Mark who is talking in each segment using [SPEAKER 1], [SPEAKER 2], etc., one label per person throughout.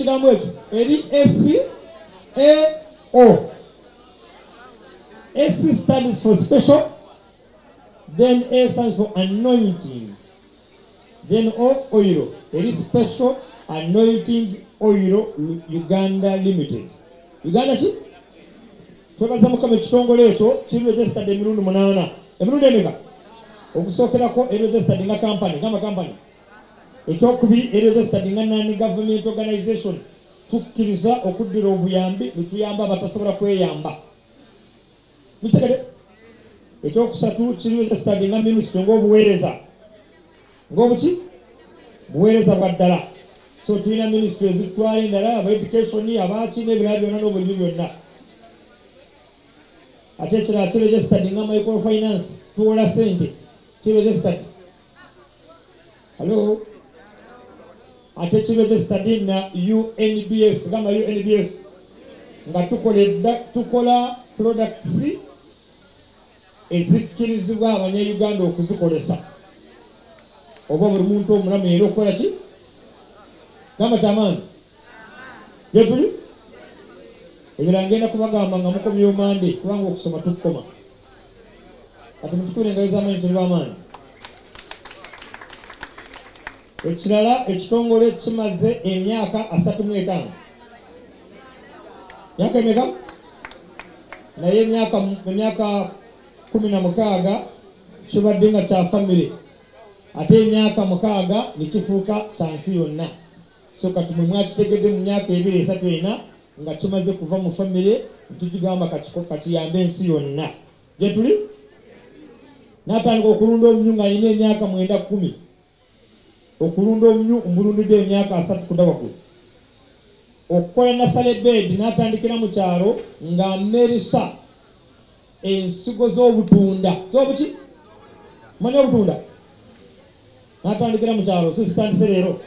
[SPEAKER 1] ekigambo ekyo eri S A O. S stands for special, then A stands for anointing, then O oil. Eri Special Anointing Oil Uganda Limited. Uganda ki? Twebaza Mukama ekitongole ekyo kiri registered emirundi 8. Emirundi emeka? Okusookerako eri registered nga company, gamba company. Ekyokubiri eri registered nga non government organization. Tukkiriza okuddira obuyambi ne tuyamba abatasobola kweyamba. Mukitegedde? Ekyokusatu kiri registered nga ministry ng'obuweereza. Ng'obuki? Buweereza bwa ddala. So tulina ministry ezitwala endala, aba education, abaki n'ebirala byonna n'obulimi byonna. Ate ekirala kiri registered nga microfinance, tuwola ssente, kiri registered. Hello? Ate kiri registered na UNBS, gamba UNBS, nga tukola products ezikkirizibwa Abannayuganda okuzikozesa. Oba buli muntu omulamu era okukola ki? Gamba kyamaanyi. Gyetuli? Ebirala ngenda kubagamba nga mukomyewo Mande, kubanga okusoma tukukoma. Kati mutukubire engalo z'amaanyi, tuli b'amaanyi. Ekirala ekitongole kimaze emyaka 35. Myaka emeka? Naye emyaka 16 kibadde nga kya famire, ate emyaka 6 ne kifuuka kya nsi yonna. So kati mwe mwakitegedde mu myaka 2, 3, 4 nga kimaze kuva mu famire, tukigamba kakiyambe ensi yonna. Gye tuli? N'atandika okulunda omumyu ng'alina emyaka 9, 10. Okulunda omumyu mbulundidde emyaka 30 kudda waggulu. Okukola nursery bed n'atandikira mu kyalo ng'amerisa ensigo z'obutunda. Z'obuki? Manyi obutunda? N'atandikira mu kyalo, so sitandise leero.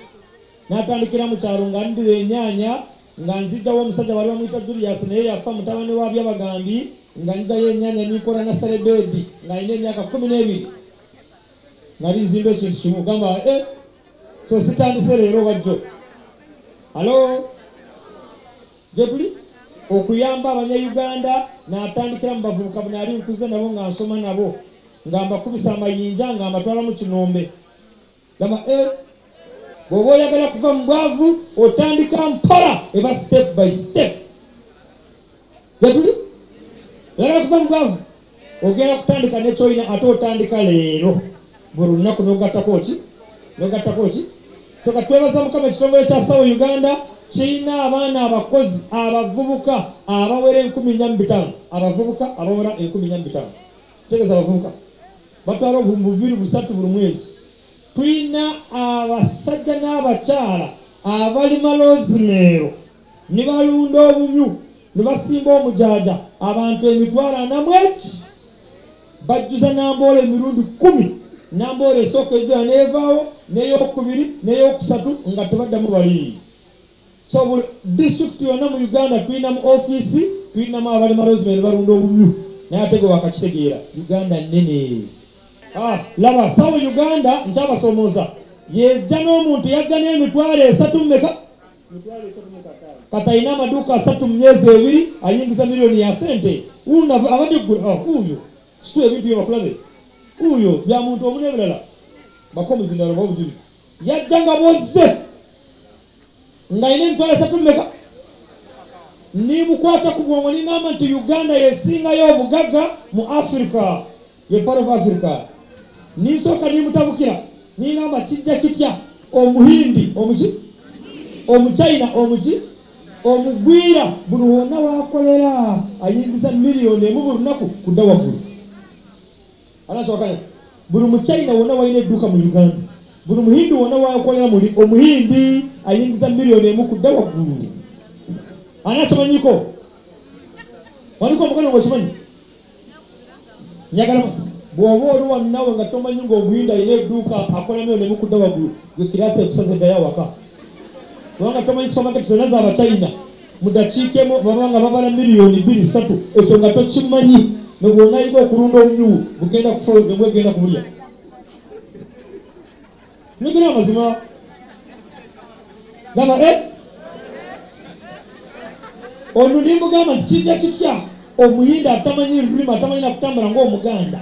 [SPEAKER 1] N'atandikira mu kyalo nga ndira ennyaanya, nga nzijjawo omusajja bali bamuyita Julius, naye yafa, mutabani wa Byabagambi, nga nzijjayo ennyaanya ninkola nursery bed ng'alina emyaka 12. Nali nzimba ekintu kimu, gamba so sitandise leero bajjo. Hello? Gye tuli? Okuyamba Abannayuganda n'atandikira mu bavubuka bwe nali nkuze nabo nga nsoma nabo, nga mbakubisa amayinja nga mbatwala mu kinombe. Gamba bw'oba oyagala kuva mu bwavu otandika mpola, eba step by step. Gye tuli? Oyagala kuva mu bwavu ogenda kutandika n'ekyoyina, ate otandika leero buli lunaku n'ogattako ki? N'ogattako ki? So kati twebaza Mukama ekitongole kya Sawo Uganda kirina abaana abakozi abavubuka abawera 4,500. Abavubuka abawera 4,500. Tegeeza abavubuka batwala obuwumbi 2, 3 buli mwezi. Tulina abasajja n'abakyala abalima rosemary ne balunda obumyu ne basimba omujaaja, abantu 400,000 bajjuza Namboole emirundi 10. Namboole esooka ejjula n'evaawo, n'eyokubiri n'eyokusatu nga tebaddamu bali. So buli disitulikiti yonna mu Uganda tulinamu ofiisi, tulinamu abalima rosemary balunda obumyu, naye ate gwe wakakitegeera Uganda nnene. Laba Sawo Uganda nkyabasoomooza, yejja n'omuntu yajja n'emitwalo 3 mmeka? Kati alina amaduuka 3 mu myezi 2, ayingiza miliyoni ya ssente. Wuuno abadde ggwe, wuuyo situla ebintu bye bakulabe, wuuyo bya muntu omu n'ebirala, bako omuzindalo oba obujulizi. Yajja nga bw'ozze ng'alina emitwalo 3 mmeka? Nimukwata ku bwongo ningamba nti Uganda yesingayo obugagga mu Africa, ye part of Africa. Ninsooka nimutabukira ningamba kijja kitya omuhindi omuki, omuchina omuki, omugwira buli wonna wakolera ayingiza miliyoni 1 buli lunaku kudda waggulu. Anakyawakanya buli muchina wonna walina edduuka mu Uganda, buli muhindi wonna wakolera muli omuhindi ayingiza miliyoni 1 kudda waggulu. Anakimanyiko? Waliko omukono ng'okimanyi? Njagala bw'oba oli wannawe nga tomanyi ng'omuhindi alina edduuka akola miliyoni 1 kudda waggulu, gwe kiraasi ekusaze ddayo awaka. Kubanga tomanyi supermarket zonna z'Abachina mu ddakiika emu baba nga babala miliyoni 2, 3, ekyo nga tokimanyi. Ne bw'onayiga okulunda omumyu bugenda kufa, embwa egenda kubulya. Nigera amazima. Gamba Ono nimugamba nti kijja kitya omuyindi atamanyi lulimi, atamanyi nakutambula ng'omuganda,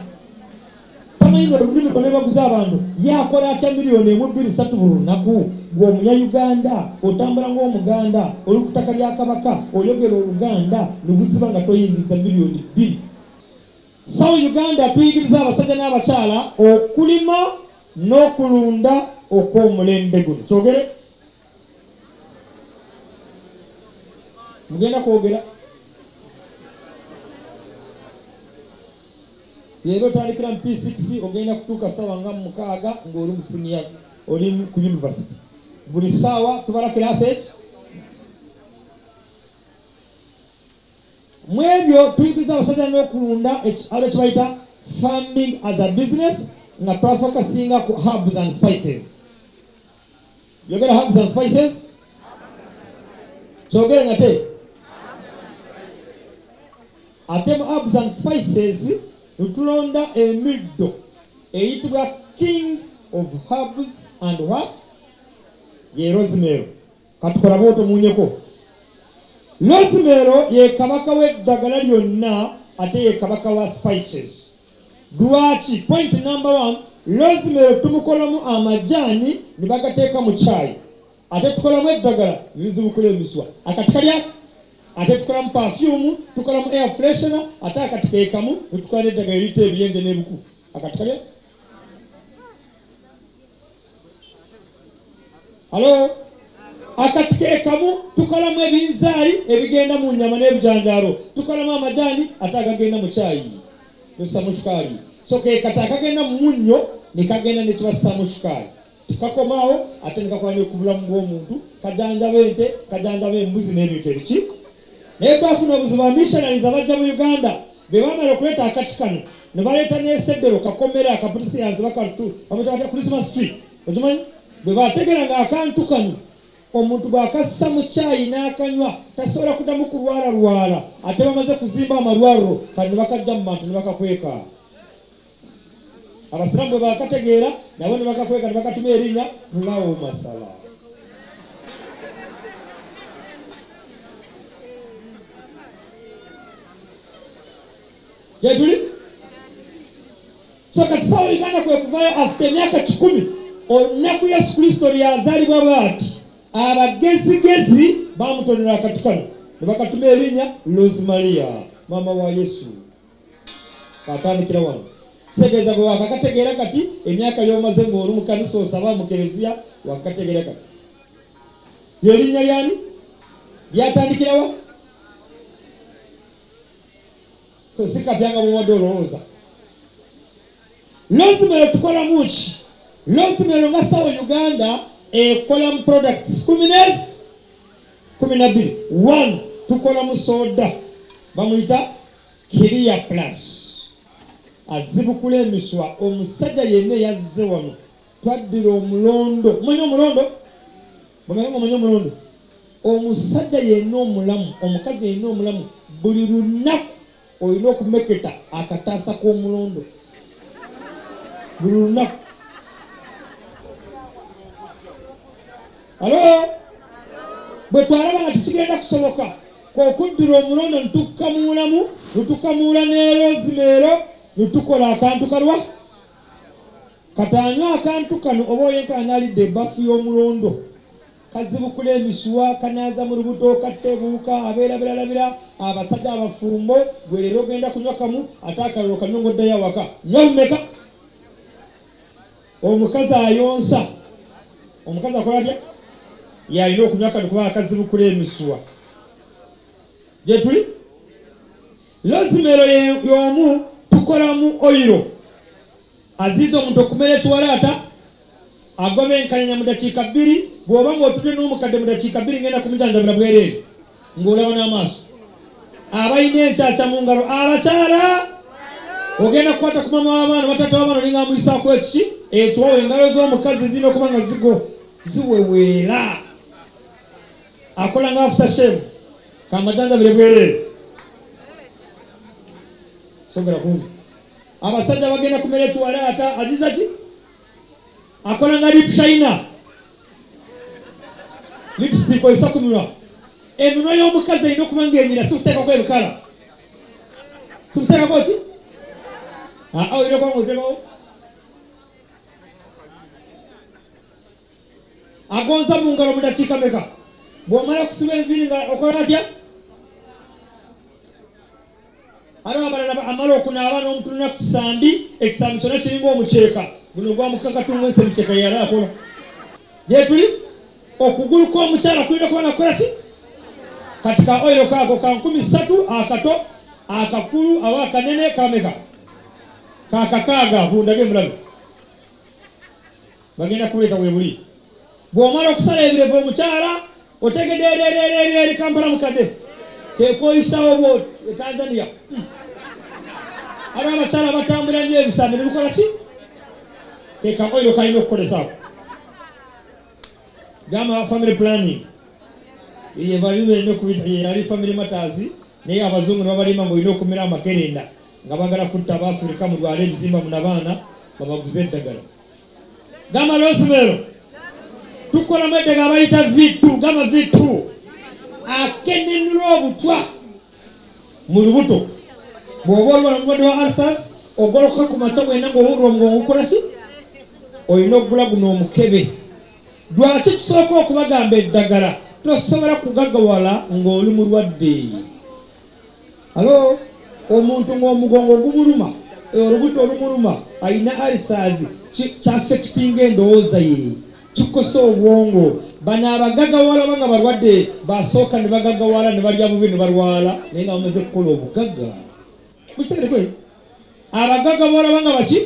[SPEAKER 1] tamanyi olulimi lwe baguza abantu, yakola atya miliyoni 1, 2, 3 buli lunaku? Gwe omunyayuganda otambula ng'omuganda, oli ku ttaka lya Kabaka, oyogera Oluganda, nebuziba nga toyingiza miliyoni 2. SAO Uganda tuyigiriza abasajja n'abakyala okulima n'okulunda okw'omulembe guno. Kyogere, mugenda kwogera leero. Otandikira mu P6, ogenda kutuuka saawa nga 6 ng'oli mu senior, oli ku university. Buli saawa tubala class. Mu ebyo tuyigiriza abasajja n'okulunda, alo kibayita farming as a business, nga twafokasinga ku herbs and spices. Yogera herbs and spices, kyogere nate. Ate mu herbs and spices netulonda emiddo eyitibwa king of herbs and what, ye rosemary. Katukola bwoto munyeko rosemary, ye kabaka w'eddagala lyonna, ate ye kabaka wa spices. Lwaki? Point number one, rosemary tumukolamu amajaani ne bagateeka mu kyayi, ate tukolamu eddagala lizibukula emiswa, akati kalya. Ate tukolamu perfume, tukolamu air freshener, ate akati kekamu netukola n'eddagala eriyita ebiyenje n'ebuku. Akati kalya. Alo, akati kekamu tukolamu ebinzaali ebigenda mu nyama n'ebijanjaalo, tukolamu amajaani ate agagenda mu kyayi nosamu sukaali. So kekati akagenda mu munnyo ne kagenda nekibassamu sukaali, tekakomaawo, ate nekakola ne ku bulamu bw'omuntu, kajanjaba ente, kajanjaba embuzi n'ebintu ebiki. Naye twafuna obuzibu, abamissionaries abajja mu Uganda be bamala okuleeta akati kano ne baleeta n'eseddero kakomera akapulisiyansi bamuyita Christmas tree, okimanyi? Bwe bategeera nga akantu kano omuntu bw'akassa mu kyayi n'akanywa tasobola kuddamu kulwalalwala, ate bamaze kuzimba amalwaliro, kati ne bakajja mu bantu ne bakakweka. Abasiraamu bwe bakategeera nabo ne bakakweka ne bakatuma erinnya mulawo masala. Gyetuli. So kati SAO Uganda kwe kuvayo after emyaka 100, olunaku Yesu Kristo lyazaalibwa bwati, abagezigezi bamutonera akati kano ne bakatuma erinnya Rosemaria, maama wa Yesu. Katandikira wano. Kitegeeza bwe wakakategeera kati, emyaka y'omaze ng'oli mu kanisa osaba mu kereziya, wakakategeera kati lyerinnya lyani lyatandikirawa. So si kapyanga bw'obadde olowooza. Rosemary tukolamu ki? Rosemary nga SAO Uganda ekolamu products 12. One, tukolamu soda bamuyita Clear Plus, azibukula emiswa. Omusajja yenna yazze wano, twaddira omulondo. Mumanyi omulondo? Mumanyi omulondo? Omusajja yenna omulamu, omukazi yenna omulamu, buli lunaku olina okumeketa akataasa k'omulondo buli lunaku. Alo, bwe twalaba nga tekigenda kusoboka, kwokuddira omulondo netukamuulamu, netukamuula ne rosemary, netukola akantu kalwa katanywa. Akantu kano oba oyenkana nalidde ebbafu y'omulondo, kazibukula emisuwa, kanaaza mu lubuto, katebuuka, abeera biralabira. Abasajja abafumbo, gwe leero ogenda kunywa kamu, ate akalolo kanywa ng'oddayo awaka. Nywa bumeka? Omukazi ayonsa, omukazi akola atya? Yalina okunywa kano kuba akazibukula emisuwa. Gyetuli. Rosemary y'omu tukolamu oil aziiza omuntu okumera ekiwalaata, agoba enkanyanya mu dakiika 2. Bw'oba ng'otudde n'omukadde, mu dakiika 2 ngenda kumujanjabira bwereere ng'olaba n'amaaso. Abalina enkyakya mu ngalo, abakyala, ogenda kukwata ku mama w'abaana, batata w'abaana, olinga amuyisaako ekiki ekiwawo. Engalo z'omukazi zirina okuba nga zigo ziweweera. Akola nga after shave, kamajanjabire bwereere. Sogera kunzi. Abasajja bagenda kumera ekiwalaata, aziza ki? Akola nga lip shiner, lipstick oyisa ku minwa. Eminwa y'omukazi erina okuba ng'enyira, si kuteekako ebikala. Si kuteekako ki? Olina okuba ng'oteekawo. Agonza mu ngalo mu dakiika meka? Bw'omala okusiba enviiri nga okola atya? Aliwo abalala amala okunaaba n'omutunula ku kisambi, ekisambi kyonna kiringa omukyeka. Guno gwa mukakatungu ensi emikyeka yali akola. Gye tuli okugulu kw'omukyala kulina kuba nga kukola ki? Kati ka oil kaako ka 3,000 akato, akakulu aba akanene kameka? Ka 6 bundage mulabe. Bagenda kuleeta we buli. Bw'omala okusala ebirevu omukyala otegedde eri Kampala mukadde. Kekoyisawo bw'oti e Tanzania. Aliwo abakyala batambula nnyo ebisambi ne bikola ki? Ke ka oil kalina okukolesaako. Gamba family planning. Ye bali balina okubita, ye yali family matters, naye abazungu ne babalima ng'olina okumira amakerenda nga baagala kutta Abafirika mulwale ebizimba munabaana babaguze eddagala. Gamba Rosemary, tukolamu eddagala bayita V2, gamba V2. Akenenula obutwa mu lubuto. Bw'oba olwala omulwadde wa ulcers, ogolokoka ku makya bwena ng'owulira omugongo gukola ki? Olina okugula guno omukebe. Lwaki tusooka okubagamba eddagala? Tosobola kugaggawala ng'oli mulwadde. Alo, omuntu ng'omugongo gumuluma, olubuto olumuluma, alina ulcers, ky'affectinga endowooza ye, kikosa obwongo. Bano abagaggawala banga balwadde basooka ne bagaggawala ne balya bubi ne balwala, naye nga bamaze kukola obugagga. Mukitegedde kwe? Abagaggawala banga baki?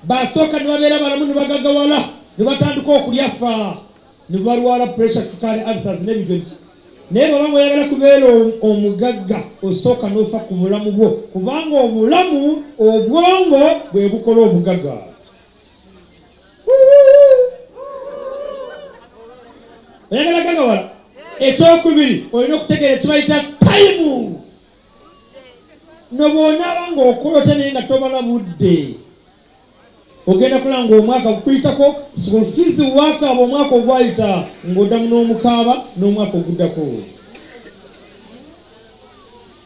[SPEAKER 1] Basooka ne babeera balamu ne bagaggawala, ne batandika okulya fa, ne balwala pressure, sukaali, ulcers n'ebintu ebiki. Naye bw'oba ng'oyagala kubeera omugagga, osooka n'ofa ku bulamu bwo, kubanga obulamu, obwongo bwe bukola obugagga. Oyagala gaggawala? Ekyokubiri, olina okutegeera ekibayita tayimu. No bw'onaaba ng'okola otya naye nga tobala budde, ogenda kulaba ng'omwaka gukuyitako, school fees waakaaba omwaka ogwayita ng'oddamu n'omukaaba n'omwaka oguddako.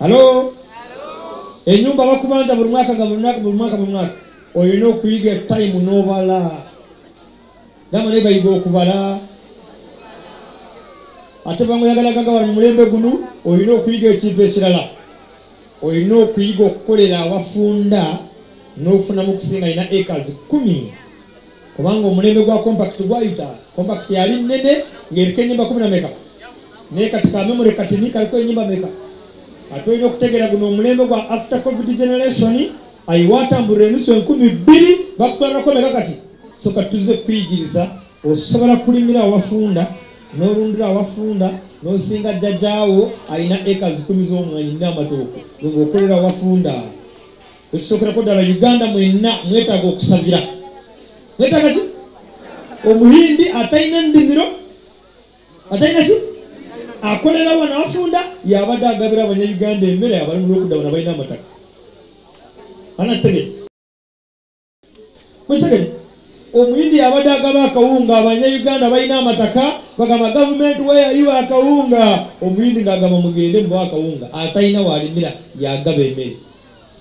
[SPEAKER 1] Alo, ennyumba bakubanja buli mwaka nga buli mwaka, buli mwaka, buli mwaka. Olina okuyiga tayimu n'obala. Gamba naye bayiga okubala. Ate bw'oba oyagala gaggawala mu mulembe guno, olina okuyiga ekintu ekirala. Olina okuyiga okukolera awafunda n'ofunamu okusinga alina acres 10. Kubanga omulembe gwa compact gwayita. Compact yali nnene ng'eriko ennyumba 10 na meka. Naye kati ka memory katini kaliko ennyumba meka. Ate olina okutegeera guno omulembe gwa after covid generation, ayiwatambulira emiso 2,000 bakutwalirako meka kati. So kati tuzze kukuyigiriza, osobola kulimira awafunda, n'olundira awafunda, n'osinga jjajjaawo alina acres 10 z'omwanyi n'amatooke, ng'okolera awafunda. Ekisookerako ddala Uganda mwenna mwetaaga okusabira. Mwetaaga ki? Omuhindi atalina nnimiro, atalina ki? Akolera wano awafunda, y'abadde agabira Abannayuganda emmere abali mu lockdown abalina amataka. Ana kitegedde? Mukitegedde? Omuyindi abadde agaba akawunga, Abannayuganda balina amataka, bagamba gavumenti weyayiwa akawunga. Omuyindi ng'agamba mugende mubawe akawunga, atalina w'alimira y'agaba emmere.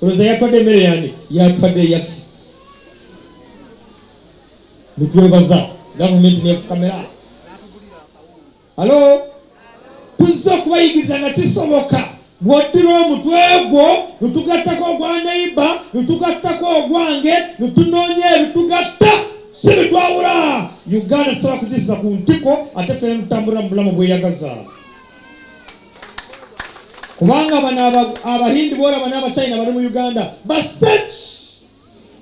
[SPEAKER 1] Olowooza yatwadde emmere yani? Yatwadde eyaffe. Nitwebaza gavumenti nefukamira. Alo, tuzze okubayigiriza nga kisoboka. Bw'oddira omutwe gwo, ne tugattako ogwa neighbor, ne tugattako ogwange, ne tunoonya ebitugatta, si bitwawula. Uganda tusobola kugissa ku ntiko, ate ffenna tutambulira mu bulamu bweyagaza. Kubanga bano Abahindi bw'olaba n'Abachina bali mu Uganda, baseki.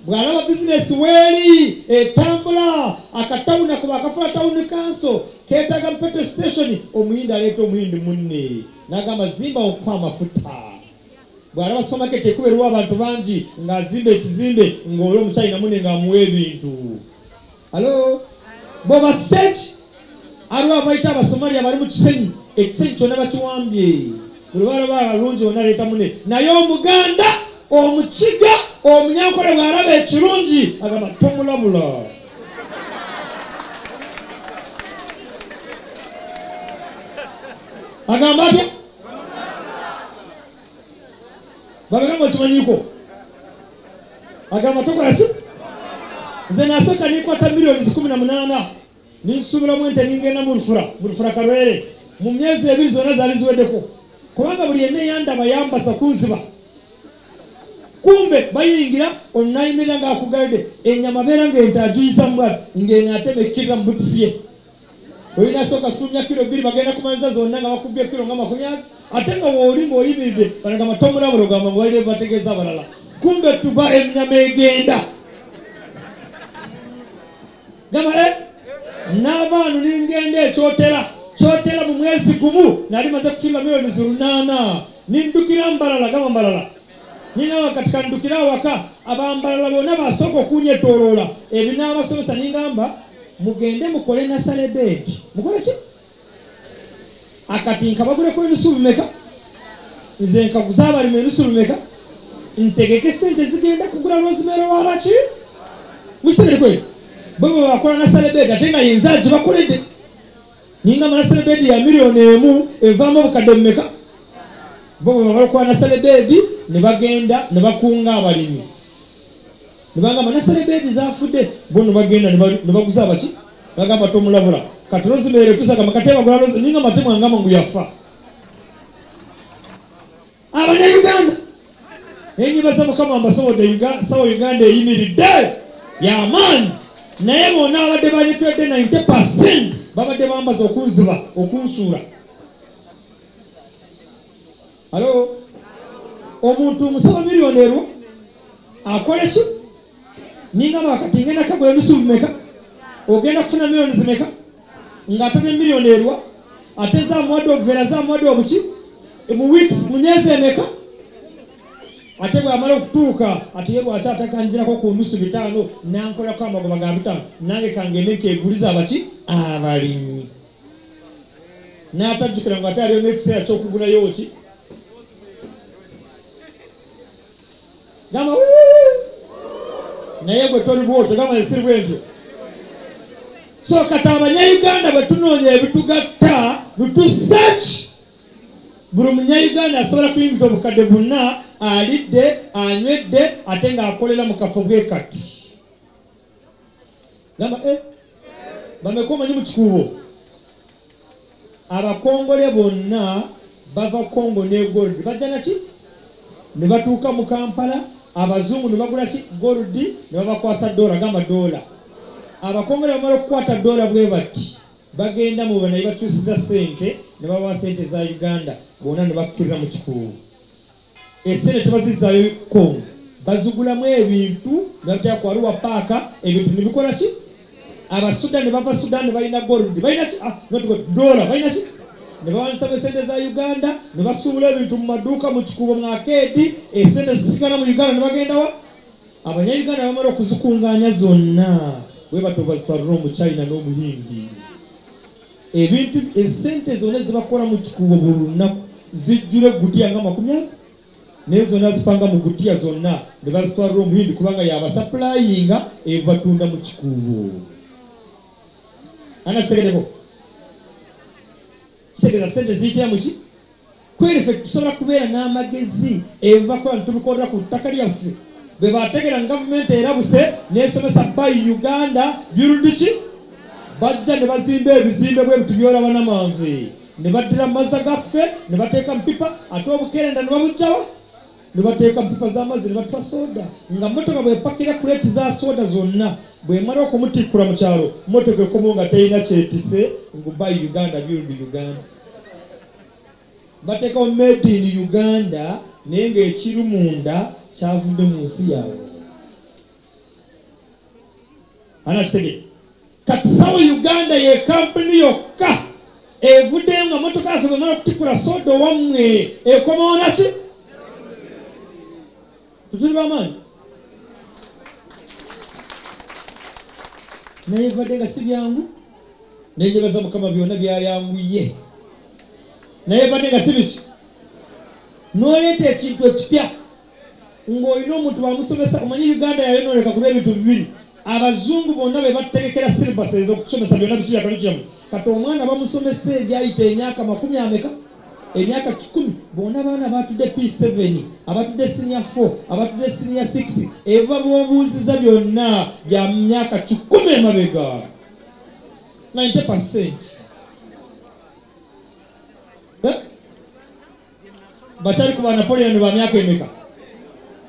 [SPEAKER 1] Bw'alaba bizinesi weeri etambula, akatawuni ako bakafula tawuni kanso, keetaaga petrol station, Omuyindi aleeta Omuyindi munne n'agamba zimba okupa amafuta. Bw'alaba supermarket ekuba eriwo abantu bangi, ng'azimba ekizimbe, ng'oli Omuchina munne ng'amuwa ebintu. Alo, bo baseki. Aliwo abayita Abasomalia bali mu Kisenyi, Ekisenyi kyonna bakiwambye. Buli balaba abalungi bonna aleeta munne. Naye Omuganda, Omukiga, Omunyankole bw'alaba ekirungi agamba tomulabula. Agamba atya? Babagamba okimanyiko. Agamba tokola ki? Nze nasooka nekwata miliyoni 18 ninsuubiramu ente ningenda mu Rufura Karwere. Mu myezi ebiri zonna zaali ziweddeko. Kubanga buli yenna eyandaba yambasa kunziba. Kumbe bayingira onayimirira ng'akugalidde ennyama beera ng'ente ajuyiza mu bwati ng'eno atema ekkirira mu butusi ye. Olina sooka fulumya kiro 2 bagenda kumaliza zonna nga bakubye kiro nga 20 ate nga w'oli ng'oyimiridde banagamba tomulabula ogamba ngu walire bategeeza abalala. Kumbe tuba ennyama egenda. Gamba n'abaanu ningenda ekyotera kyotera mu mwezi gumu nali maze kusimba miliyoni 8 nindukira Mbalala gamba Mbalala. Ningamba katika ndukira awaka abambalala bonna basooka okunyetooloola ebinaabasomesa ningamba mugende mukole nasale bed. Mukole ki? Akati nkabaguleko enusu bimeka? Nze nkaguza abalimi enusu bimeka? Ntegeke sente zigenda kugula rosemary wabaki? Mukitegere kweli? Bo bwe bakola nasale bed ate nga yenze agibakoledde. Ningamba nasale bed ya miliyoni 1 evaamu obukadde bumeka? Bo bwe bamala okukola nasale bed ne bagenda ne bakunga abalimi. Ne bagamba nasale bed zaafudde bo ne bagenda ne baguza abaki? Bagamba tomulabula. Kati rosemary tusagamba kati bagula rosemary ningamba temwangamba ngu yafa. Abannayuganda enyibaza Mukama mbasobodde sawa Uganda eyimiridde y'amaanyi. Naye bonna abadde bagitwedde 90% babadde bambaza okunziba okunsuula. Alo omuntu musaba miliyoni erwo akole ki? Ningamba wakati ngenda kagula enusu bimeka? Ogenda kufuna miliyoni zimeka? Ng'ate ne miliyoni erwa ate zamuwadde obuveera zamuwadde obuki mu weeks mu myezi emeka? Ate bw'amala okutuuka ate ye lwaki atakanjirako ku nusu 5 nankolako amagoba ga 5 nange kangende nkeeguliza abaki abalimi. N'atajjukira nga ate aliyo n'ekiseera ky'okugulayo ki? Gamba naye gwe toli bw'otyo gamba ensiri bwentyo. So kati Abannayuganda bwe tunoonya ebitugatta lutusearch buli munnayuganda asobola kuyingiza obukadde buna alidde anywedde ate ng'akolera mu kafo bwe kati. Gamba bameka omanyi mu Kikuubo? Abakongole bonna bava Congo ne gold bajja naki? Ne batuuka mu Kampala abazungu ne bagula ki? Gold ne babakwasa dola gamba dola. Abakongole bamala okukwata dola bwe bati bagenda mu banaye bakyusiza ssente ne babawa ssente za Uganda bonna ne bakkirira mu Kikuubo. Essente tebazizaayo Congo bazigulamu ebintu ne babiteeka ku Arua paaka ebintu ne bikola ki? Abasudani bava Sudan balina gold balina ki? Not gold, dola balina ki? Ne bawandiisa essente za Uganda ne basuubula ebintu mu maduuka mu Kikuubo mu akeedi essente zisigala mu Uganda ne bagenda wa? Abannayuganda bamala okuzikungaanya zonna bwe batyo bazitwalira omu China n'Omuhindi. Ebintu essente zonna zebakola mu Kikuubo buli lunaku zijjula egutiya nga 20 naye zonna zipanga mu gutiya zonna ne bazitwalira Omuhindi kubanga yabasapulayinga ebatunda mu Kikuubo. Ana kitegeddeko? Kitegeeza ssente ziyitira mu ki? Kweri ffe tusobola kubeera n'amagezi ebibakola ne tubikolera ku ttaka lyaffe. Bwe bategeera nga gavumenti erabuse n'esomesa buy Uganda build ki? Bajja ne bazimba ebizimbe bwe bitu by'olaba namanve. Ne baddira mu mazzi gaffe ne bateeka mu pipa ate obukerenda ne babuggyawa ne bateeka mu pipa z'amazzi ne batuwa soda. Nga mmotoka bw'epakira kuleeti za soda zonna bw'emala okumutikkula mu kyalo mmotoka ekomawo nga terina kyetise ngu buy Uganda build Uganda. Bateekawo made in Uganda naye ng'ekiri munda kyavudde mu nsi yaabwe. Ana kitegedde? Kati sawa Uganda ye kampuni yokka evuddeyo nga mmotoka yaffe bwemala okutikkula soda owammwe ekomawo naki? Tetuli b'amaanyi? Naye badde nga si byangu naye njebaza Mukama byonna byayanguye. Naye badde nga si biki? N'oleeta ekintu ekipya ng'olina omuntu bamusomesa omanyi Uganda yayonooneka kuba ebintu bibiri. Abazungu bonna be bategekera syllabus ez'okusomesa byonna biki yakali kyamu. Kati omwana bamusomesa ebyayita emyaka 20 ameka? Emyaka 10 bonna baana batudde P7, abatudde senior 4, abatudde senior 6, eba bw'obuuziza byonna bya myaka 10 emabega. 90%. Bakyali ku ba Napoleon ba myaka emeka?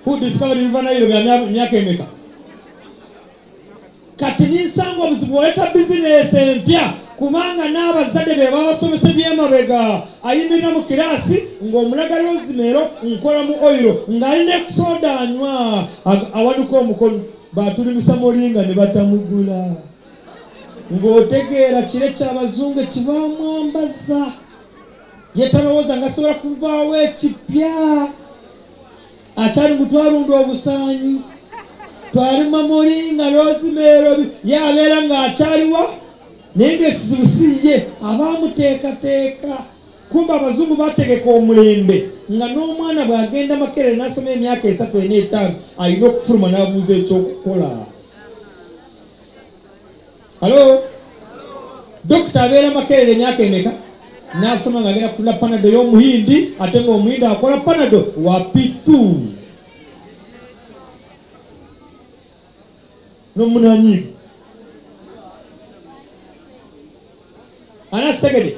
[SPEAKER 1] Who discovered River Nile bya myaka emeka? Kati ninsanga obuzibu oleeta bizinesi empya kubanga n'abazadde be babasomesa ebyemabega. Ayimirira mu kiraasi ng'omulaga rosemary nkola mu oil ng'alina soda anywa, awanuka omukono batulimisa moringa ne batamugula. Ng'otegeera kire ky'abazungu ekibamwambaza, ye talowooza ng'asobola kuvaawo ekipya. Akyali mutwalunda obusaanyi, twalima moringa rosemary, ye abeera ng'akyaliwa naye ng'ekizibu si ye, abaamuteekateeka. Kumbe abazungu bategeka omulembe nga n'omwana bw'agenda Makerere n'asoma emyaka 3, 4, 5 alina okufuluma n'abuuza ekyokukola. Alo, dokita abeera Makerere emyaka emeka n'asoma ng'agenda kutunda panado y'omuhindi, ate ng'omuhindi akola panado wa P2 n'omunanyiiga. Anakitegedde?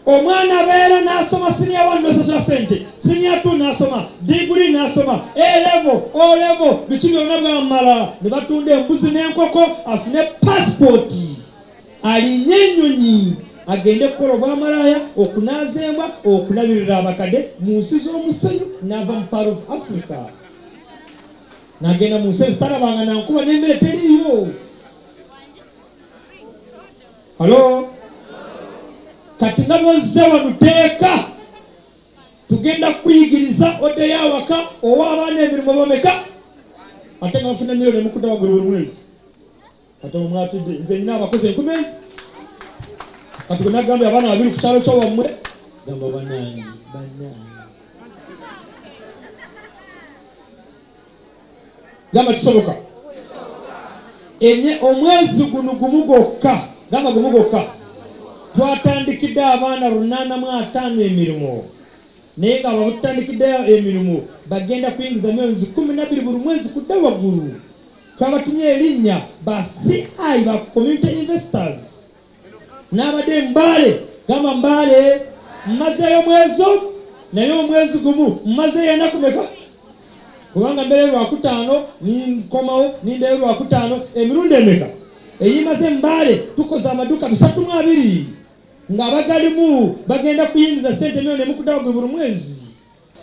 [SPEAKER 1] Omwana abeera n'asoma senior 1 n'osasula sente, senior 2 n'asoma, degree n'asoma, A level, O level, biki byonna bwamala ne batunda embuzi n'enkoko afune pasipooti, alinye ennyonyi agende kukola obwamalaaya, okunaaza embwa, okulabirira abakadde mu nsi z'omusenyu, n'ava mu part of Africa n'agenda mu nsi ezitalabanga na nkuba n'emmere teriiyo. Halo? Kati nga bw'ozze wano teeka, tugenda kuyigiriza oddeyo awaka owa abaana emirimu bameka, ate nga bafuna miliyoni emukudda waggulu buli mwezi. Kati omwatidde nze nnina abakozi 1000. Kati bwe nagambye abaana 2 ku kyalo kyowammwe, gamba bannange, bannange. Gamba kisoboka. Omwezi guno gumu gwokka, gamba gumu gwokka, twatandikidde abaana 805 emirimu, naye nga abatandikidde emirimu bagenda kuyingiza miliyoni 12 buli mwezi kudda waggulu. Twabatumye erinnya ba CI, ba community investors. N'abadde Mbale, gamba Mbale, mmazeeyo mwezi, naye omwezi gumu mmazeeyo ennaku meka? Kubanga mbeereyo Lwakutaano ninkomawo nindeyo Lwakutaano, emirundi emeka eyimaze Mbale. Tukoze amaduuka 302 ng'abagalimu bagenda kuyingiza sente miliyoni emukudda waggulu buli mwezi,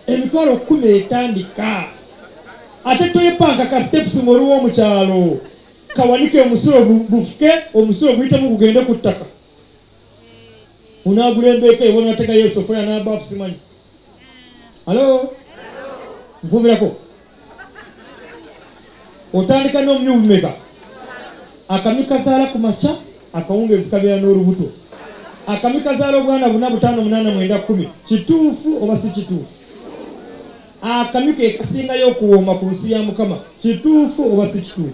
[SPEAKER 1] 10,000 etandika. Ate toyepanka ka steps ng'oliwo mu kyalo, kawanike omusulo gufuke, omusulo guyitemu gugende ku ttaka. Unaagula embeeka ewo n'oteekayo essofuliya n'abaafu simanyi. Alo? Nkuvirako. Otandika n'omumyu bumeka? Akamyu kazaala ku makya, akawungeezi kabeera n'olubuto. Akamyu kazaala obwana 4, 5, 8, 9, 10. Kituufu oba si kituufu? Akamyu ke kasingayo okuwooma ku nsi ya Mukama. Kituufu oba si kituufu?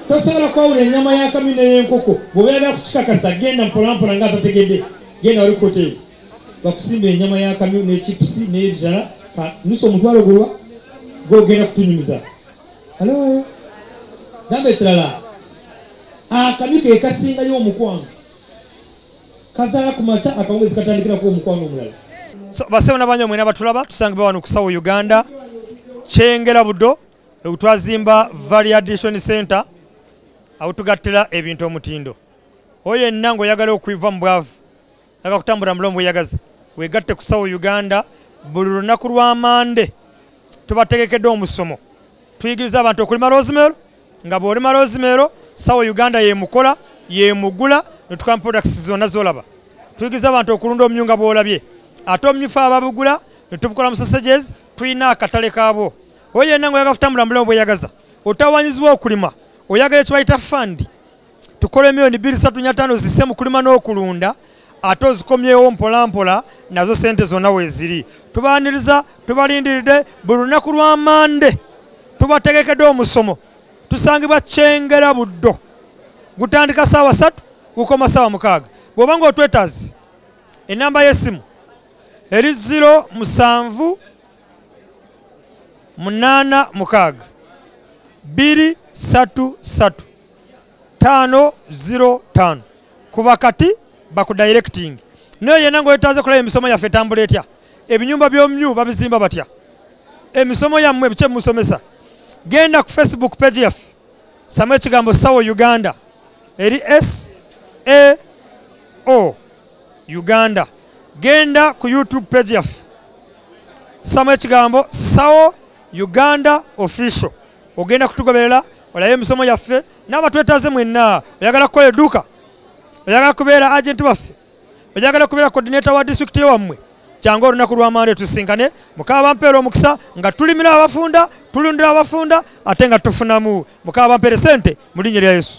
[SPEAKER 1] Tosobola kwawula ennyama y'akamyu n'ey'enkoko. Bw'oba oyagala kukikakasa, genda mpolampola ng'atategedde. Genda wali ku hoteri bakusimba ennyama y'akamyu n'echipusi n'ebirala, nusu omutwalo gulwa gw'ogenda kutunyumiza. Alo? Gamba ekirala, akamyu ke kasingayo omukwano. Kazaala ku makya, akawungeezi katandikirako omukwano omulala.
[SPEAKER 2] So basebo n'abanyo mwena batulaba, tusangibwa wano ku Sawo Uganda, Kyengera Buddo, twazimba Value Addition Center, awo tugattira ebintu omutindo. Oyo yenna ng'oyagala okuva mu bwavu, oyagala kutambula mu bulamu bweyagaza, weegatte ku Sawo Uganda. Buli lunaku lwa Mande tubategekedde omusomo. Tuyigiriza abantu okulima rosemary, nga bw'olima rosemary, Sawo Uganda yemukola, yemugula, ne tukola products zonna z'olaba. Tuyigiriza abantu okulunda omumyu nga bw'olabye, ate omumyu ffe ababugula ne tubukola mu sausages, tulina akatale kaabwo. Oyo yenna ng'oyagala kutambula mu bulamu bweyagaza, otawaanyizibwa okulima, oyagala ekye bayita fund, tukole miliyoni 2, 3, 4, 5 zisse mu kulima n'okulunda, ate ozikomyewo mpola mpola, nazo sente zonna weeziri. Tubaaniriza, tubalindiridde buli lunaku lwa Mande, tubategekedde omusomo. Tusangibwa Kyengera Buddo, gutandika ssaawa 3 gukoma ssaawa 6. Bw'oba ng'otwetaaze, Enamba y'essimu eri 07 86 2 3 3 5 0 5. Kuba kati bakudirecting. Naye yenna ng'oyetaaze kulaba emisomo yaffe etambula etya, ebinyumba by'omumyu babizimba batya, emisomo yammwe biki emusomesa, genda ku Facebook page yaffe, samu ekigambo Sawo Uganda, eri SAO Uganda. Genda ku YouTube page yaffe, samu ekigambo Sawo Uganda Official, ogenda kutugoberera olabe emisomo yaffe n'abatwetaaze mwenna. Oyagala kukola edduuka, oyagala kubeera agenti waffe, oyagala kubeera coordinator wa district wammwe, kyangu olunaku lwa Mande tusinkane. Mukama bampeere omukisa nga tulimira abafunda, tulundira abafunda, ate nga tufunamu. Mukama bampeere sente mu linnya lya Yesu.